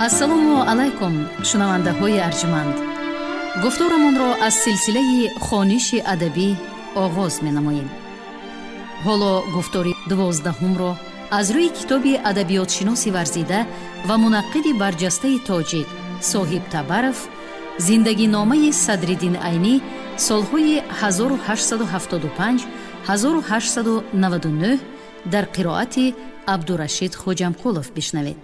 Ассалому алайкум, шунавандаҳои арҷманд. Гуфторамонро аз силсилаи хониши адабӣ оғоз менамоем. Ҳоло гуфтори 12-умро аз рӯи китоби адабиётшиноси варзида ва мунаққиди барҷастаи тоҷик Соҳиб Табаров «Зиндагиномаи Садриддин Айнӣ солҳои 1875-1899» дар қироати Абдурашид Хоҷамкулов бишнавед.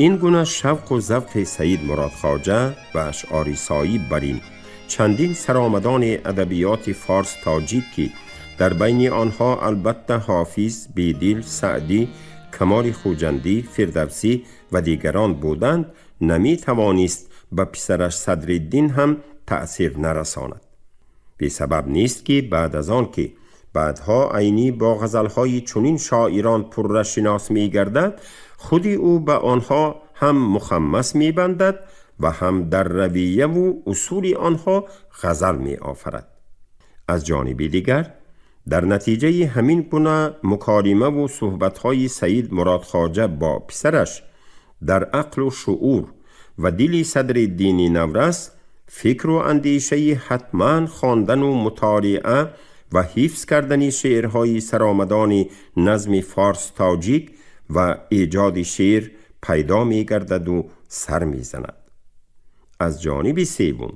Ин гуна шавқу завқи Саид Мурод Хоҷа ва ашъори соиб бар ин чандин саромадони адабиёти форс тоҷик, ки дар байни онҳо албатта Ҳофиз, Бедил, Саъдӣ, Камоли Хуҷандӣ, Фирдавсӣ ва дигарон буданд, наметавонист ба писараш Садриддин ҳам таъсир нарасонад. Бесабаб нест, ки баъд аз он ки баъдҳо Айнӣ бо ғазалҳои чунин шоирон пурра шинос мегардад, худи ӯ ба онҳо ҳам мухаммас мебандад ва ҳам дар равияву усули онҳо ғазал меофарад. Аз ҷониби дигар, дар натиҷаи ҳамин гуна муколимаву суҳбатҳои Саид Мурод Хоҷа бо писараш, дар ақлу шуур ва дили Садриддини наврас фикру андешаи ҳатман хондану мутолиа ва ҳифз кардани шеърҳои саромадони назми форс тоҷик ва эҷоди шеър пайдо мегардаду сар мезанад. Аз ҷониби севум,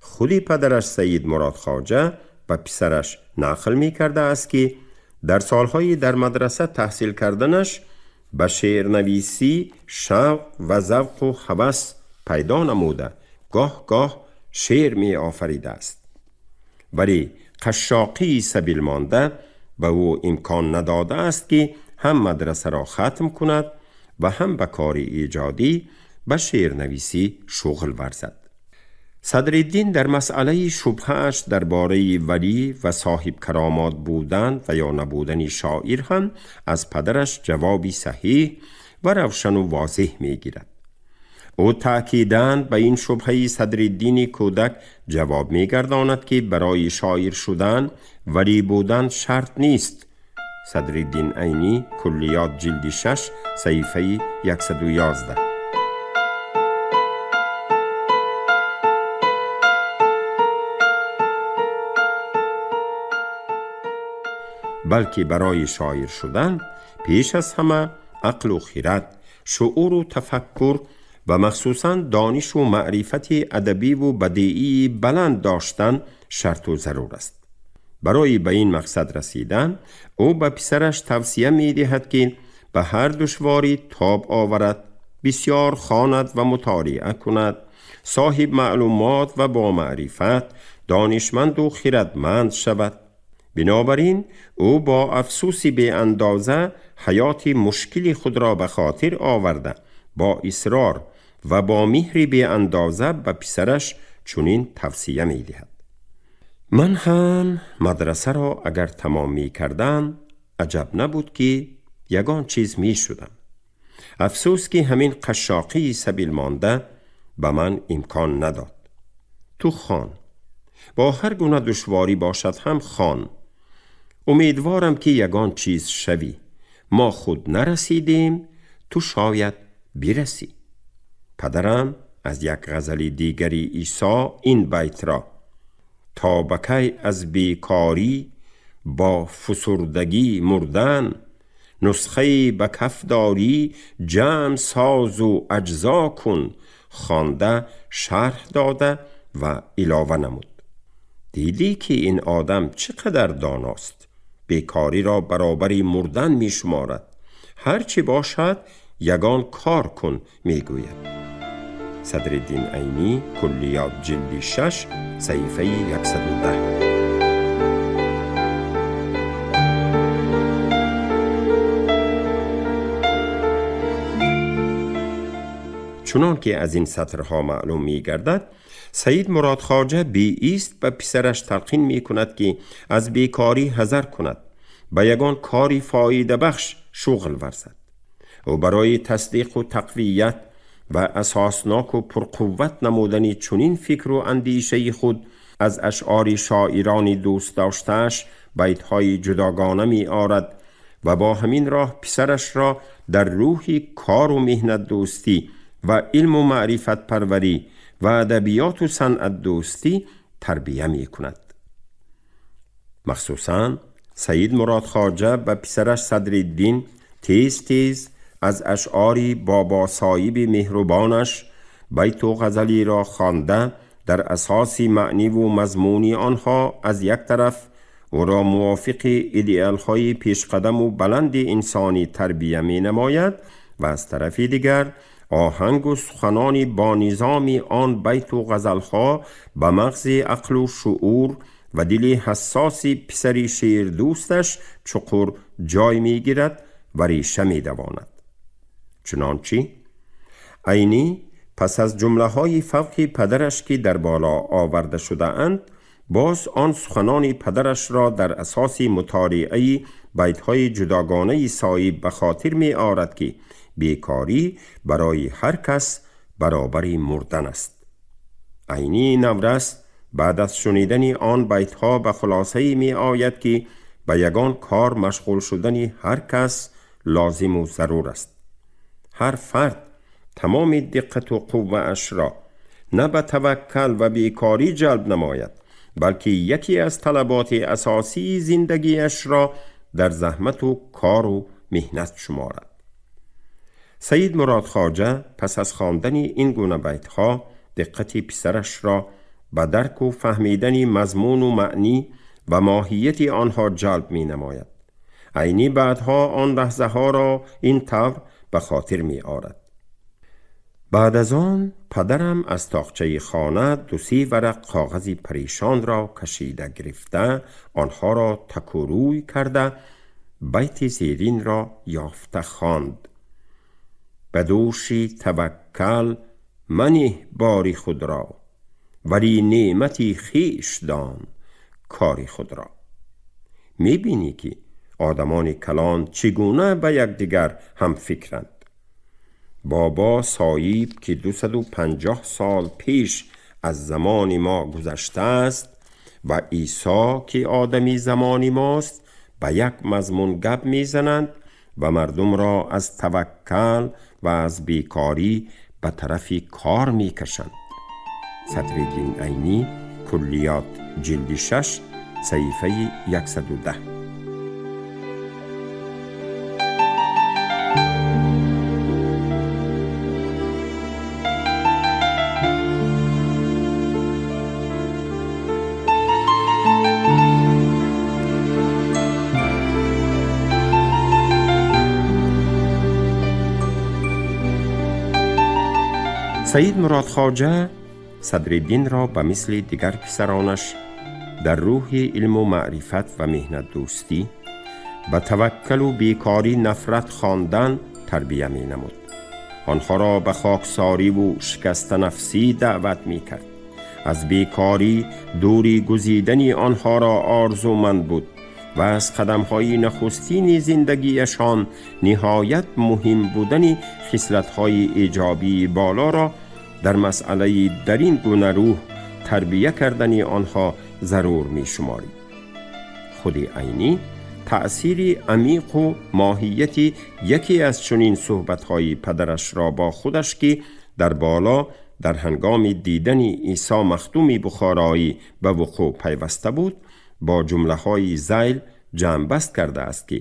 худи падараш Саид Мурод Хоҷа ба писараш нақл мекардааст, ки дар солҳои дар мадраса таҳсил карданаш ба шеърнависӣ шавқ ва завқу ҳавас пайдо намуда, гоҳ-гоҳ шеър меофаридааст, вале қашшоқии сабил монда ба ӯ имкон надодааст, ки ҳам мадрасаро хатм кунад ва ҳам ба кори эҷодӣ, ба шеърнависӣ шуғл варзад. Садриддин дар масъалаи шубҳааш дар бораи валӣ ва соҳибкаромот будан ва ё набудани шоир ҳам аз падараш ҷавоби саҳиҳ ва равшану возеҳ мегирад. Ӯ таъкидан ба ин шубҳаи Садриддини кӯдак ҷавоб мегардонад, ки барои шоир шудан валӣ будан шарт нест. Садриддин Айнӣ, Куллиёт, ҷилди 6, саҳифаи 111. Балки барои шоир шудан пеш аз ҳама ақлу хирад, шууру тафаккур ва махсусан донишу маърифати адабиву бадиии баланд доштан шарту зарур аст. Барои ба ин мақсад расидан ӯ ба писараш тавсия медиҳад, ки ба ҳар душворӣ тоб оварад, бисёр хонад ва мутолиа кунад, соҳиб маълумот ва бомаърифат, донишманду хирадманд шавад. Бинобар ин ӯ бо афсӯси беандоза ҳаёти мушкили худро ба хотир оварда, бо исрор ва бо меҳри беандоза ба писараш чунин тавсия медиҳад: «Ман ҳам мадрасаро агар тамом мекардам, аҷаб набуд, ки ягон чиз мешудам. Афсӯс, ки ҳамин қашшоқии сабил монда ба ман имкон надод. Ту хон, бо ҳар гуна душворӣ бошад ҳам хон. Умедворам, ки ягон чиз шавӣ. Мо худ нарасидем, ту шояд бирасӣ». Падарам аз як ғазали дигари Исо ин байтро «То ба кай аз бекорӣ бо фусурдагӣ мурдан, нусхае ба каф дорӣ, ҷамъ созу аҷзо кун» хонда, шарҳ дода ва илова намуд: «Дидӣ, ки ин одам чӣ қадар доност? Бекориро баробари мурдан мешуморад. Ҳар чӣ бошад, ягон кор кун мегӯяд». Садриддин Айнӣ, Куллиёт, ҷилди 6, саҳифаи 110. Чунон ки аз ин сатрҳо маълум мегардад, Саид Мурод Хоҷа беист ба писараш талқин мекунад, ки аз бекорӣ ҳазар кунад, ба ягон кори фоидабахш шуғл варзад. Ӯ барои тасдиқу тақвият ва асосноку пурқувват намудани чунин фикру андешаи худ аз ашъори шоирони дӯстдоштааш байтҳои ҷудогона меорад ва бо ҳамин роҳ писарашро дар рӯҳи кору меҳнатдӯстӣ ва илму маърифатпарварӣ ва адабиёту санъатдӯстӣ тарбия мекунад. Махсусан Саид Мурод Хоҷа ба писараш Садриддин тез тез аз ашъори Бобосоиби меҳрубонаш байту ғазалиро хонда, дар асоси маъниву мазмуни онҳо аз як тараф ӯро мувофиқи идеалҳои пешқадаму баланди инсонӣ тарбия менамояд ва аз тарафи дигар оҳангу суханони бо низоми он байту ғазалҳо ба мағзи ақлу шуур ва дили ҳассоси писари шеърдӯсташ чуқур ҷой мегирад ва реша медавонад. Чунончи Айнӣ пас аз ҷумлаҳои фавқи падараш, ки дар боло оварда шудаанд, боз он суханони падарашро дар асоси мутолиаи байтҳои ҷудогонаи Соиб ба хотир меорад, ки бекорӣ барои ҳар кас баробари мурдан аст. Айнии наврас баъд аз шунидани он байтҳо ба хулосае меояд, ки ба ягон кор машғул шудани ҳар кас лозиму зарур аст. Ҳар фард тамоми диққату қувваашро на ба таваккал ва бекорӣ ҷалб намояд, балки яке аз талаботи асосии зиндагиашро дар заҳмату кору меҳнат шуморад. Саид Мурод Хоҷа пас аз хондани ин гуна байтҳо диққати писарашро ба дарку фаҳмидани мазмуну маънӣ ва моҳияти онҳо ҷалб менамояд. Айнӣ баъдҳо он лаҳзаҳоро ин тавр ба хотир меорад: баъд аз он падарам аз тоқчаи хона ду-се варақ коғази парешонро кашида гирифта, онҳоро такурӯй карда, байти зеринро ёфта хонд: ба дӯши таваккал манеҳ бори худро, вале неъмати хеш дон кори худро. Мебинӣ, ки одамони калон чӣ гуна ба якдигар ҳамфикранд. Бобо Соиб, ки 250 сол пеш аз замони мо гузаштааст, ва Исо, ки одами замони мост, ба як мазмун гап мезананд ва мардумро аз таваккал ва аз бекорӣ ба тарафи кор мекашанд. Садриддин Айнӣ, Куллиёт, ҷилди 6, саҳифаи 110. Саид Мурод Хоҷа Садриддинро ба мисли дигар писаронаш дар рӯҳи илму маърифат ва меҳнатдӯстӣ, ба таваккалу бекорӣ нафрат хондан тарбия менамуд. Онҳоро ба хоксориву шикастанафсӣ даъват мекард. Аз бекорӣ дурӣ гузидани онҳоро орзуманд буд ва аз қадамҳои нахустини зиндагиашон ниҳоят муҳим будани хислатҳои эҷобии болоро дар масъалаи дар ин гуна рӯҳ тарбия кардани онҳо зарур мешуморид. Худи Айнӣ таъсири амиқу моҳияти яке аз чунин суҳбатҳои падарашро бо худаш, ки дар боло дар ҳангоми дидани Исо Махдуми Бухороӣ ба вуқӯъ пайваста буд, бо ҷумлаҳои зайл ҷамъбаст кардааст, ки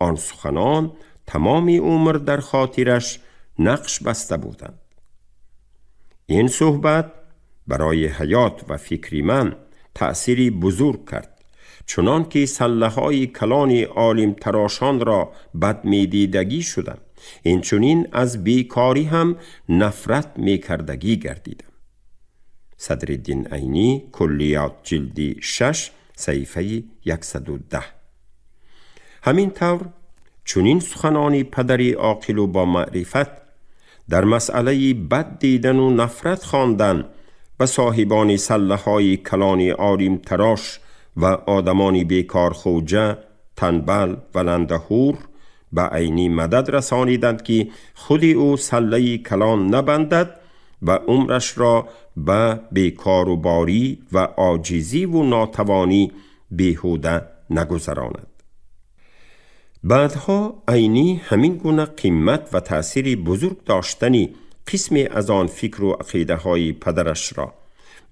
он суханон тамоми умр дар хотираш нақш баста буданд. Ин суҳбат барои ҳаёт ва фикри ман таъсири бузург кард, чунон ки саллаҳои калони олимтарошонро бад медидагӣ шудам, инчунин аз бекорӣ ҳам нафрат мекардагӣ гардидам. Садриддин Айнӣ, Куллиёт, ҷилди 6, саҳифаи 110. Ҳамин тавр чунин суханони падари оқилу бо маърифат дар масъалаи бад дидану нафрат хондан ба соҳибони саллаҳои калони олимтарош ва одамони бекорхӯҷа танбал ва ландаҳур ба Айнӣ мадад расониданд, ки худи ӯ саллаи калон набандад ва умрашро ба бекоруборӣ ва оҷизиву нотавонӣ беҳуда нагузаронад. Баъдҳо Айнӣ ҳамин гуна қимат ва таъсири бузург доштани қисме аз он фикру ақидаҳои падарашро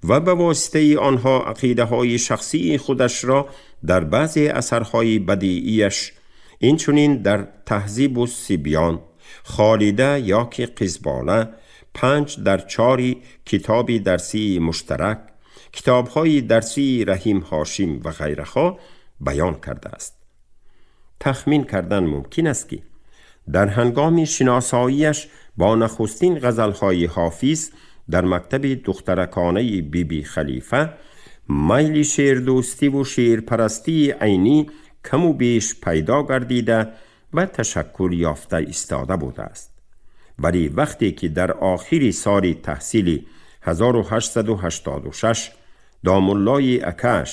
ва ба воситаи онҳо ақидаҳои шахсии худашро дар баъзе асарҳои бадиияш, инчунин дар Таҳзибу сибён, Холида ё ки Қизбола, 5 дар 4 китоби дарсии муштарак, китобҳои дарсии Раҳим Ҳошим ва ғайраҳо баён кардааст. Тахмин кардан мумкин аст, ки дар ҳангоми шиносоияш бо нахустин ғазалҳои Ҳофиз дар мактаби духтараконаи Биби Халифа майли шеърдӯстиву шеърпарастии Айнӣ каму беш пайдо гардида ва ташаккул ёфта истода будааст. Вале вақте ки дар охири соли таҳсили 1886 домуллои акаш,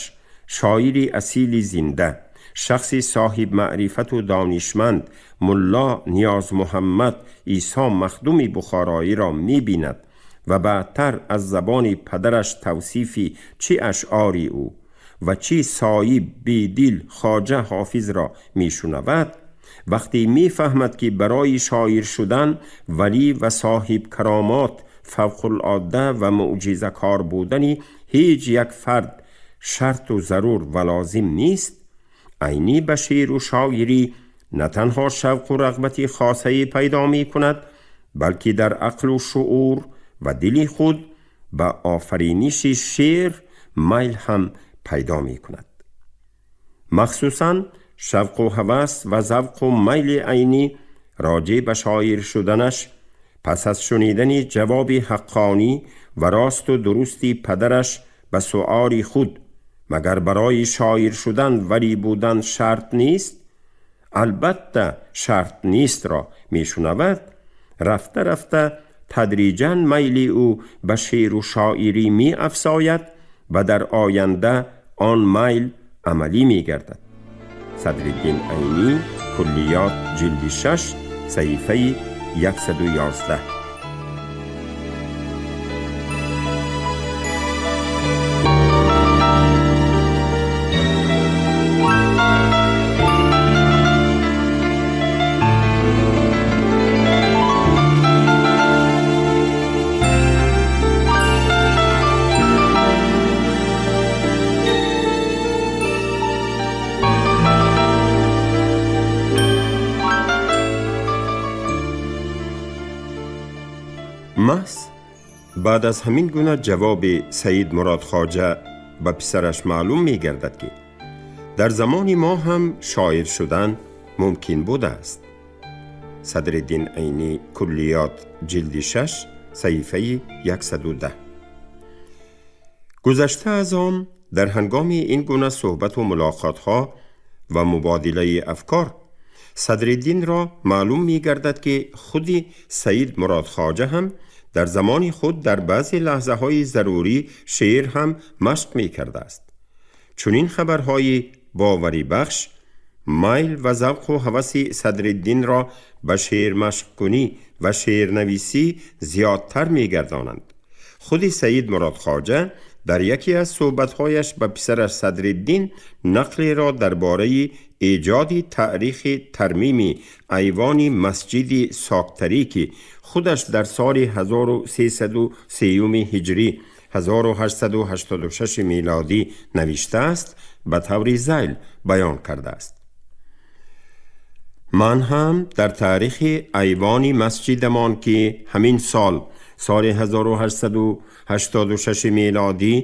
шоири асили зинда, шахси соҳиб маърифату донишманд Мулло Ниёз Муҳаммад Исо Махдуми Бухороиро мебинад ва баъдтар аз забони падараш тавсифи чӣ ашъори ӯ ва чӣ соиб, бедил, Хоҷа Ҳофизро мешунавад, вақте мефаҳмад, ки барои шоир шудан валӣ ва соҳиб каромот, фавқулодда ва мӯъҷизакор будани ҳеҷ як фард шарту зарур ва лозим нест, Айнӣ ба шеъру шоирӣ на танҳо шавқу рағбати хосае пайдо мекунад, балки дар ақлу шуур ва дили худ ба офариниши шеър майл ҳам пайдо мекунад. Махсусан шавқу ҳавас ва завқу майли Айнӣ роҷеъ ба шоир шуданаш пас аз шунидани ҷавоби ҳаққонӣ ва росту дурусти падараш ба суоли худ, магар барои шоир шудан валӣ будан шарт нест? Албатта шарт нестро мешунавад, рафта рафта тадриҷан майли ӯ ба шеъру шоирӣ меафзояд ва дар оянда он майл амалӣ мегардад. Садриддин Айнӣ, Куллиёт, ҷилди 6, саҳифаи 111. Маҳз баъд аз ҳамин гуна ҷавоби Саид Мурод Хоҷа ба писараш маълум мегардад, ки дар замони мо ҳам шоир шудан мумкин будааст. Садриддин Айнӣ, Куллиёт, ҷилди 6, саҳифаи 110. Гузашта аз он, дар ҳангоми ин гуна суҳбату мулоқотҳо ва мубодилаи афкор Садриддинро маълум мегардад, ки худи Саид Мурод Хоҷа ҳам дар замони худ дар баъзе лаҳзаҳои зарурӣ шеър ҳам машқ мекардааст. Чунин хабарҳои боварибахш майл ва завқу ҳаваси Садриддинро ба шеърмашқкунӣ ва шеърнависӣ зиёдтар мегардонанд. Худи Саид Мурод Хоҷа дар яке аз суҳбатҳояш ба писараш Садриддин нақлеро дар бораи эҷоди таърихи тармими айвони масҷиди Соктарӣ, ки худаш дар соли 1303 ҳиҷрӣ 1886 милодӣ навиштааст, ба таври зайл баён кардааст. Ман ҳам дар таърихи айвони масҷидамон, ки ҳамин сол, соли 1886 милодӣ,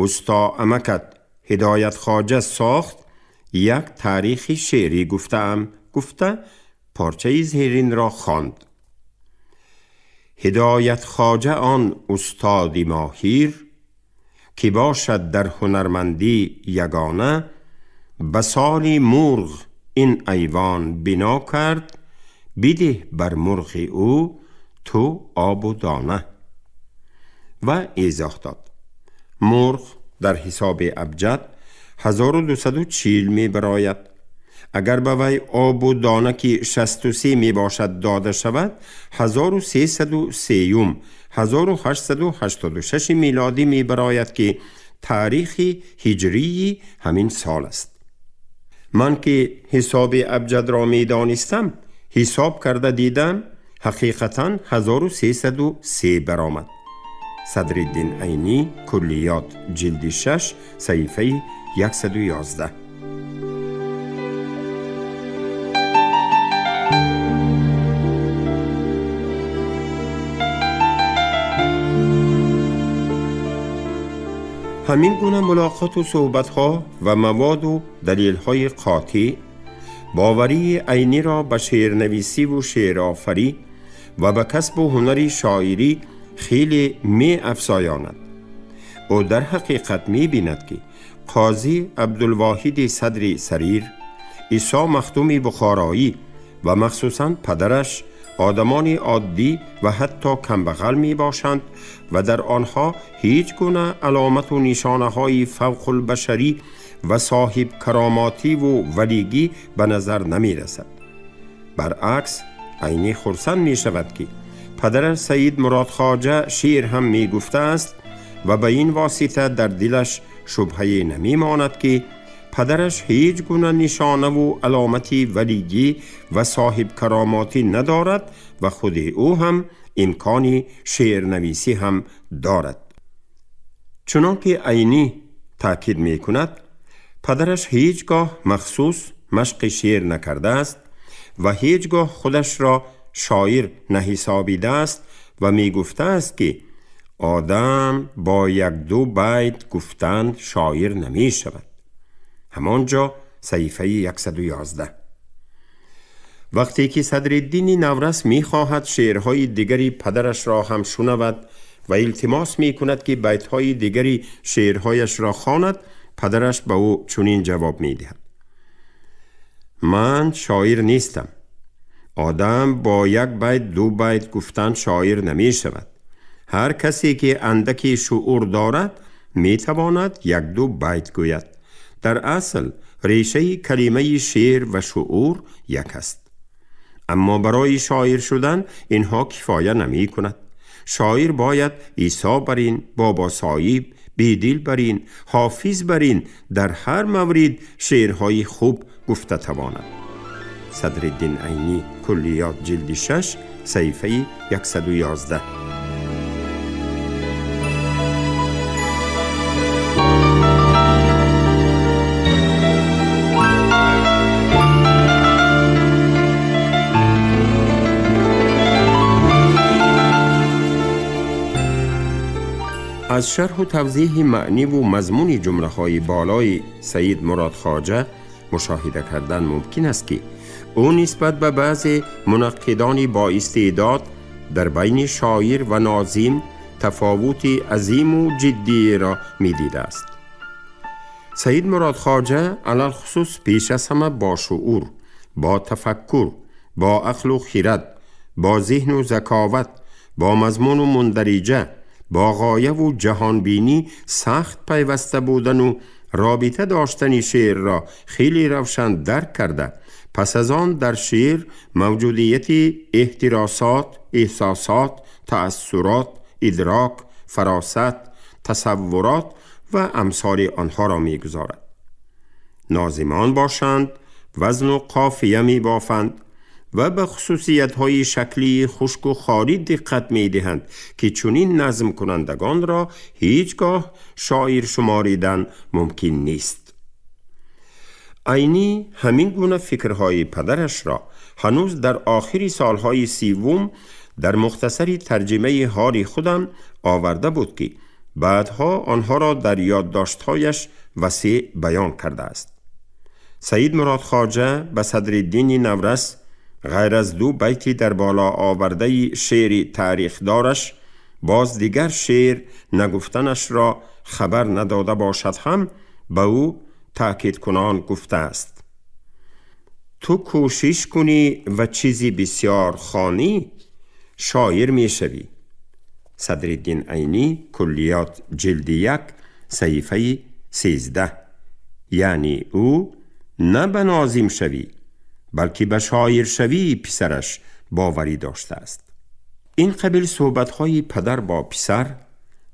усто амакат Ҳидоят Хоҷа сохт, як таърихи шеърӣ гуфтаам, гуфта порчаи зеринро хонд. Ҳидоят Хоҷа он устоди моҳир, ки бошад дар ҳунармандӣ ягона, ба соли мурғ ин айвон бино кард, бидеҳ бар мурғи ӯ ту обу дона. Ва эзоҳ дод: мурғ дар ҳисоби абҷад 1240 мебарояд. Агар ба вай обу дона ки 63 мебошад дода шавад, 1303, 1886 милодӣ мебарояд ки таърихи ҳиҷрии ҳамин сол аст. Ман ки ҳисоби абҷадро медонистам, ҳисоб карда дидам, ҳақиқатан 1303 баромад. Садриддин Айнӣ, Куллиёт, ҷилди 6, саҳифаи 111. Ҳамин гуна мулоқоту суҳбатҳо ва маводу далелҳои қотеъ боварии Айниро ба шеърнависиву шеърофарӣ ва ба касбу ҳунари шоирӣ хеле меафзоянад. Ӯ дар ҳақиқат мебинад, ки Қозӣ Абдулвоҳиди Садри Сарир, Исо Махдуми Бухороӣ ва махсусан падараш одамони оддӣ ва ҳатто камбағал мебошанд ва дар онҳо ҳеҷ гуна аломату нишонаҳои фавқулбашарӣ ва соҳибкаромотиву валигӣ ба назар намерасад. Баръакс, Айнӣ хурсанд мешавад, ки падараш Саид Муродхоҷа шеър ҳам мегуфтааст ва ба ин восита дар дилаш шубҳае намемонад, ки падараш ҳеҷ гуна нишонаву аломати валигӣ ва соҳибкаромотӣ надорад ва худи ӯ ҳам имкони шеърнависӣ ҳам дорад. Чунон ки Айнӣ таъкид мекунад, падараш ҳеҷ гоҳ махсус машқи шеър накардааст ва ҳеҷ гоҳ худашро шоир наҳисобидааст ва мегуфтааст, ки одам бо як-ду байт гуфтан шоир намешавад. Ҳамон ҷо саҳифаи 111. Вақте ки Садриддини Наврас мехоҳад шеърҳои дигари падарашро ҳам шунавад ва илтимос мекунад, ки байтҳои дигари шеърҳояшро хонад, падараш ба ӯ чунин ҷавоб медиҳад: ман шоир нестам. Одам бо як байт, ду байт гуфтан шоир намешавад. Ҳар касе ки андаки шуур дорад, метавонад як-ду байт гӯяд. Дар асл решаи калимаи шеър ва шуур як аст. Аммо барои шоир шудан инҳо кифоя намекунад. Шоир бояд Исо барин, Бобо Соҳиб, Бедил барин, Ҳофиз барин дар ҳар маврид шеърҳои хуб гуфта тавонад. Садриддин Айнӣ, Куллиёт, ҷилди 6, саҳифаи 111. Аз шарҳу тавзеҳи маъниву мазмуни ҷумлаҳои болои Саид Муродхоҷа мушоҳида кардан мумкин аст, ки ӯ нисбат ба баъзе мунаққидони боистеъдод дар байни шоир ва нозим тафовути азиму ҷиддиеро медидааст. Саид Муродхоҷа алалхусус пеш аз ҳама бо шуур, бо тафаккур, бо ақлу хирад, бо зеҳну заковат, бо мазмуну мундариҷа, бо ғояву ҷаҳонбинӣ сахт пайваста будану робита доштани шеърро хеле равшан дарк карда, пас аз он дар шеър мавҷудияти эҳтиросот, эҳсосот, таассурот, идрок, фаросат, тасаввурот ва амсоли онҳоро мегузорад. Нозимон бошанд, вазну қофия мебофанд ва ба хусусиятҳои шаклии хушку хорӣ диққат медиҳанд, ки чунин назмкунандагонро ҳеҷ гоҳ шоир шуморидан мумкин нест. Айнӣ ҳамин гуна фикрҳои падарашро ҳанӯз дар охири солҳои 30 дар мухтасари тарҷимаи ҳоли худам оварда буд, ки баъдҳо онҳоро дар ёддоштҳояш васеъ баён кардааст. Саид Муродхоҷа ба Садриддини Наврас ғайр аз ду байти дар боло овардаи шеъри таърихдораш боз дигар шеър нагуфтанашро хабар надода бошад ҳам ба ӯ таъкидкунон гуфтааст: ту кӯшиш кунӣ ва чизи бисёр хонӣ, шоир мешавӣ. Садриддин Айнӣ, Куллиёт, ҷилди 1, саҳифаи 13. Яъне ӯ на ба нозимшавӣ, балки ба шоиршавии писараш боварӣ доштааст. Ин қабил суҳбатҳои падар бо писар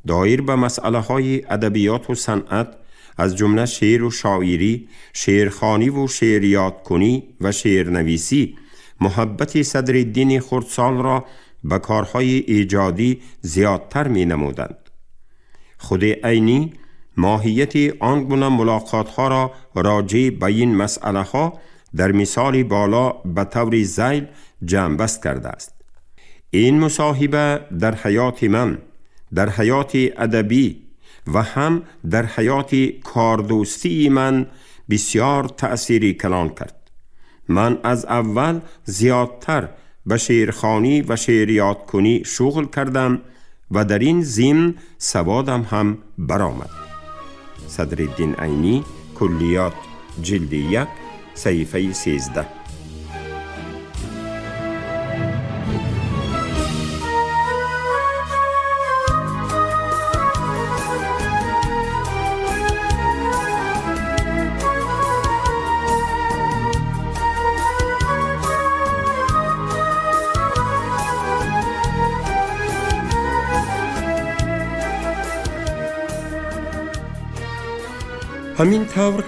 доир ба масъалаҳои адабиёту санъат, аз ҷумла шеъру шоирӣ, шеърхониву шеърёдкунӣ ва шеърнависӣ, муҳаббати Садриддини хурдсолро ба корҳои эҷодӣ зиёдтар менамуданд. Худи Айнӣ моҳияти он гуна мулоқотҳоро роҷеъ ба ин масъалаҳо дар мисоли боло ба таври зайл ҷамъбаст кардааст. Ин мусоҳиба дар ҳаёти ман, дар ҳаёти адабӣ ва ҳам дар ҳаёти кордӯстии ман бисёр таъсири калон кард. Ман аз аввал зиёдтар ба шеърхонӣ ва шеърёдкунӣ шуғл кардам ва дар ин зимн саводам ҳам баромад. Садриддин Айнӣ, Куллиёт, ҷилди 1, саҳифаи 13. Ҳамин тавр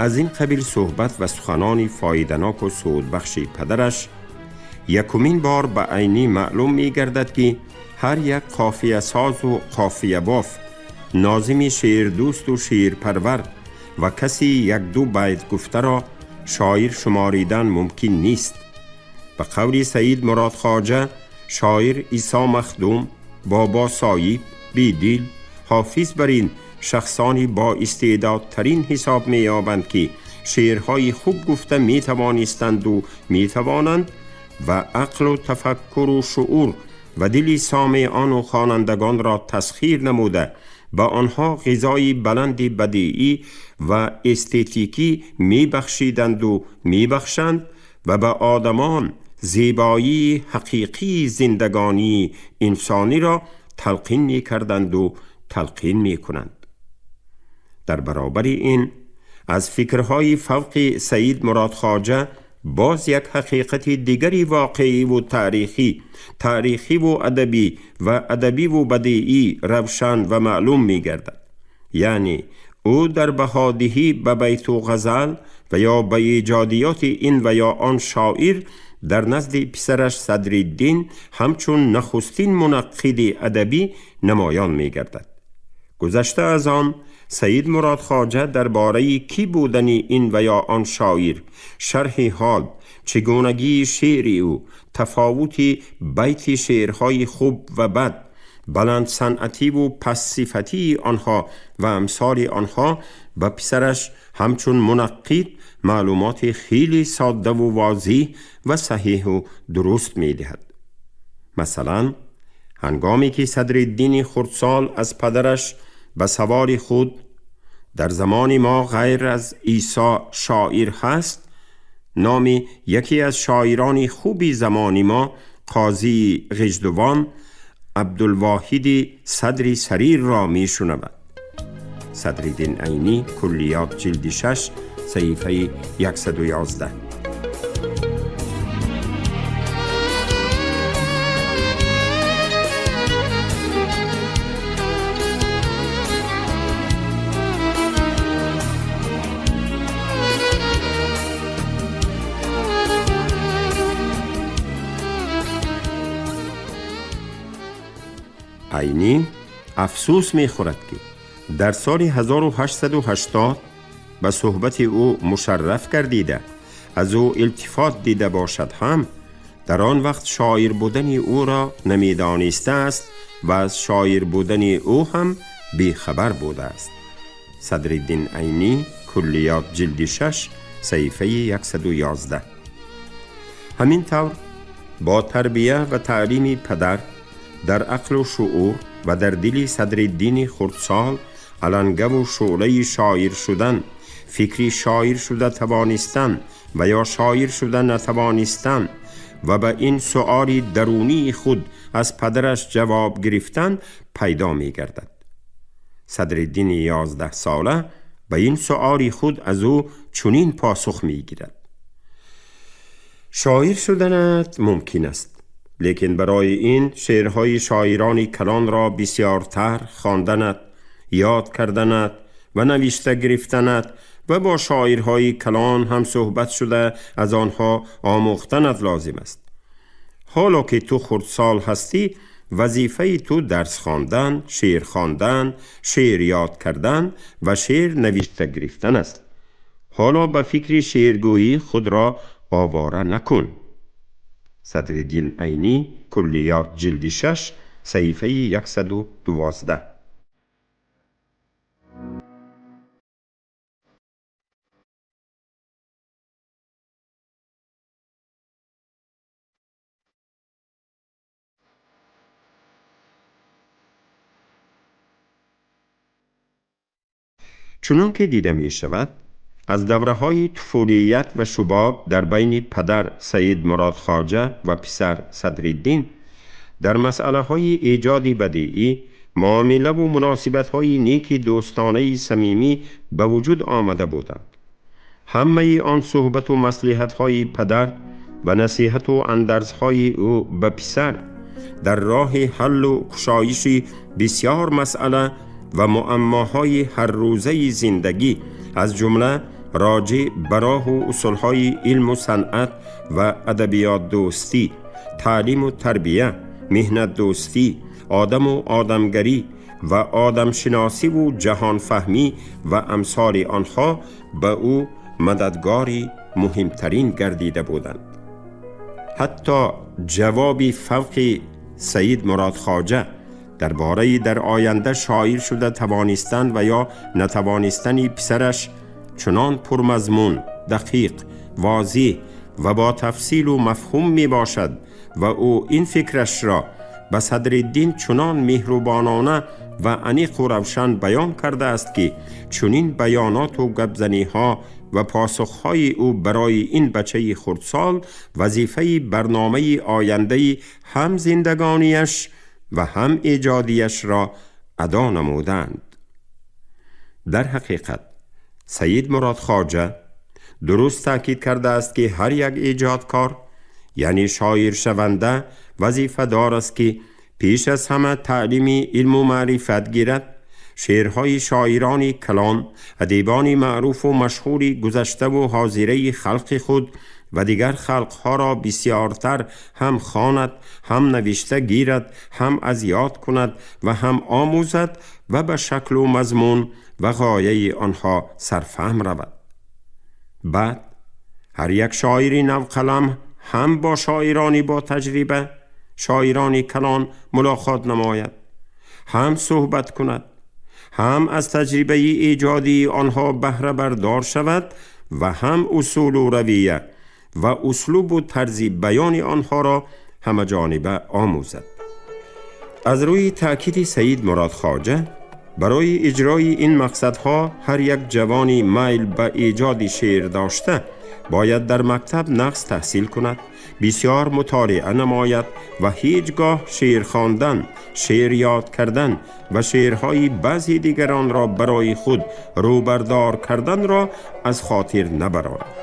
аз ин қабил суҳбат ва суханони фоиданоку судбахши падараш якумин бор ба Айнӣ маълум мегардад, ки ҳар як қофиясозу қофиябоф, нозими шеърдӯсту шеърпарвар ва каси якду байт гуфтаро шоир шуморидан мумкин нест. Ба қавли Саид Мурод Хоҷа, шоир Исо Махдум, Бобо Соиб, Бедил, Ҳофиз бар ин шахсони боистеъдодтарин ҳисоб меёбанд, ки шеърҳои хуб гуфта метавонистанду метавонанд ва ақлу тафаккуру шуур ва дили сомеону хонандагонро тасхир намуда, ба онҳо ғизои баланди бадиӣ ва эстетикӣ мебахшиданду мебахшанд ва ба одамон зебоии ҳақиқии зиндагонии инсониро талқин мекарданду талқин мекунанд. Дар баробари ин аз фикрҳои фавқи Саид Мурод Хоҷа боз як ҳақиқати дигари воқеиву таърихӣ, таърихиву адабӣ ва адабиву бадиӣ равшан ва маълум мегардад. Яъне ӯ дар баҳодиҳӣ ба байту ғазал ва ё ба эҷодиёти ин ва ё он шоир дар назди писараш Садриддин ҳамчун нахустин мунаққиди адабӣ намоён мегардад. Гузашта аз он, Саид Мурод Хоҷа дар бораи кӣ будани ин ва ё он шоир, шарҳи ҳол, чигунагии шеъри ӯ, тафовути байти шеърҳои хуб ва бад, баландсанъативу пастсифатии онҳо ва амсоли онҳо ба писараш ҳамчун мунаққид маълумоти хеле соддаву возеҳ ва саҳеҳу дуруст медиҳад. Масалан, ҳангоме ки Садриддини хурдсол аз падараш ба саволи худ дар замони мо ғайр аз Исо шоир ҳаст, номи яке аз шоирони хуби замони мо, қозии Ғиждувон Абдулвоҳиди Садри Сарирро мешунавад. Садриддин Айнӣ, Куллиёт, ҷилди 6, саҳифаи 111. Айнӣ афсӯс мехӯрад, ки дар соли 1880 ба суҳбати ӯ мушарраф гардида, аз ӯ илтифот дида бошад ҳам, дар он вақт шоир будани ӯро намедонистааст ва аз шоир будани ӯ ҳам бехабар будааст. Садриддин Айнӣ, Куллиёт, ҷилди 6, саҳифаи 111. Ҳамин тавр бо тарбия ва таълими падар дар ақлу шуур ва дар дили Садриддини хурдсол алангаву шӯълаи шоир шудан, фикри шоир шуда тавонистан ва ё шоир шуда натавонистан ва ба ин суоли дарунии худ аз падараш ҷавоб гирифтан пайдо мегардад. Садриддини 11сола ба ин суоли худ аз ӯ чунин посух мегирад: шоир шуданат мумкин аст, лекин барои ин шеърҳои шоирони калонро бисёртар хонданат, ёд карданат ва навишта гирифтанат ва бо шоирҳои калон ҳам суҳбат шуда аз онҳо омӯхтанат лозим аст. Ҳоло ки ту хурдсол ҳастӣ, вазифаи ту дарс хондан, шеър хондан, шеър ёд кардан ва шеър навишта гирифтан аст. Ҳоло ба фикри шеъргӯӣ худро овора накун. Садриддин Айнӣ, Куллиёт, ҷилди 6, саҳифаи 112. Чунон ки дида мешавад, аз давраҳои туфулият ва шубоб дар байни падар Саид Мурод Хоҷа ва писар Садриддин дар масъалаҳои эҷоди бадиӣ муомилаву муносибатҳои неки дӯстонаи самимӣ ба вуҷуд омада буданд. Ҳамаи он суҳбату маслиҳатҳои падар ва насиҳату андарзҳои ӯ ба писар дар роҳи ҳаллу кушоиши бисёр масъала ва муаммоҳои ҳаррӯзаи зиндагӣ, аз ҷумла роҷеъ ба роҳу усулҳои илму санъат ва адабиётдӯстӣ, таълиму тарбия, меҳнатдӯстӣ, одаму одамгарӣ ва одамшиносиву ҷаҳонфаҳмӣ ва амсоли онҳо ба ӯ мададгори муҳимтарин гардида буданд. Ҳатто ҷавоби фавқи Саид Мурод Хоҷа дар бораи дар оянда шоир шуда тавонистан ва ё натавонистани писараш чунон пурмазмун, дақиқ, возеҳ ва бо тафсилу мафҳум мебошад ва ӯ ин фикрашро ба Садриддин чунон меҳрубонона ва аниқу равшан баён кардааст, ки чунин баёноту гапзаниҳо ва посухҳои ӯ барои ин бачаи хурдсол вазифаи барномаи ояндаи ҳам зиндагониаш ва ҳам эҷодиашро адо намуданд. Дар ҳақиқат Саид Мурод Хоҷа дуруст таъкид кардааст, ки ҳар як эҷодкор, яъне шоиршаванда, вазифадор аст, ки пеш аз ҳама таълими илму маърифат гирад, шеърҳои шоирони калон, адибони маъруфу машҳури гузаштаву ҳозираи халқи худ ва дигар халқҳоро бисёртар ҳам хонад, ҳам навишта гирад, ҳам аз ёд кунад ва ҳам омӯзад ва ба шаклу мазмун ва ғояи онҳо сарфаҳм равад. Баъд ҳар як шоири навқалам ҳам бо шоирони бо таҷриба, шоирони калон мулоқот намояд, ҳам суҳбат кунад, ҳам аз таҷрибаи эҷодии онҳо баҳра бардор шавад ва ҳам усулу равия ва услубу тарзи баёни онҳоро ҳамаҷониба омӯзад. Аз рӯи таъкиди Саид Мурод Хоҷа барои иҷрои ин мақсадҳо ҳар як ҷавони майл ба эҷоди шеър дошта бояд дар мактаб нағз таҳсил кунад, бисёр мутолиа намояд ва ҳеҷ гоҳ шеър хондан, шеър ёд кардан ва шеърҳои баъзе дигаронро барои худ рӯбардор карданро аз хотир набарорад.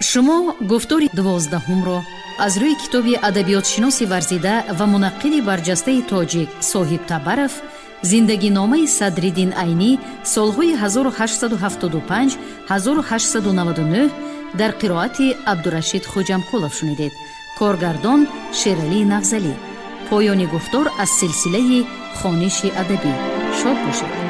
Шумо гуфтори 12-ҳумро аз рӯи китоби адабиётшиноси варзида ва мунаққиди барҷастаи тоҷик Соҳиб Табаров «Зиндагиномаи Садриддин Айнӣ солҳои 1875-1899» дар қироати Абдурашид Хоҷамкулов шунидед. Коргардон Шералӣ Нағзалӣ. Поёни гуфтор аз силсилаи хониши адабӣ. Шод бошед.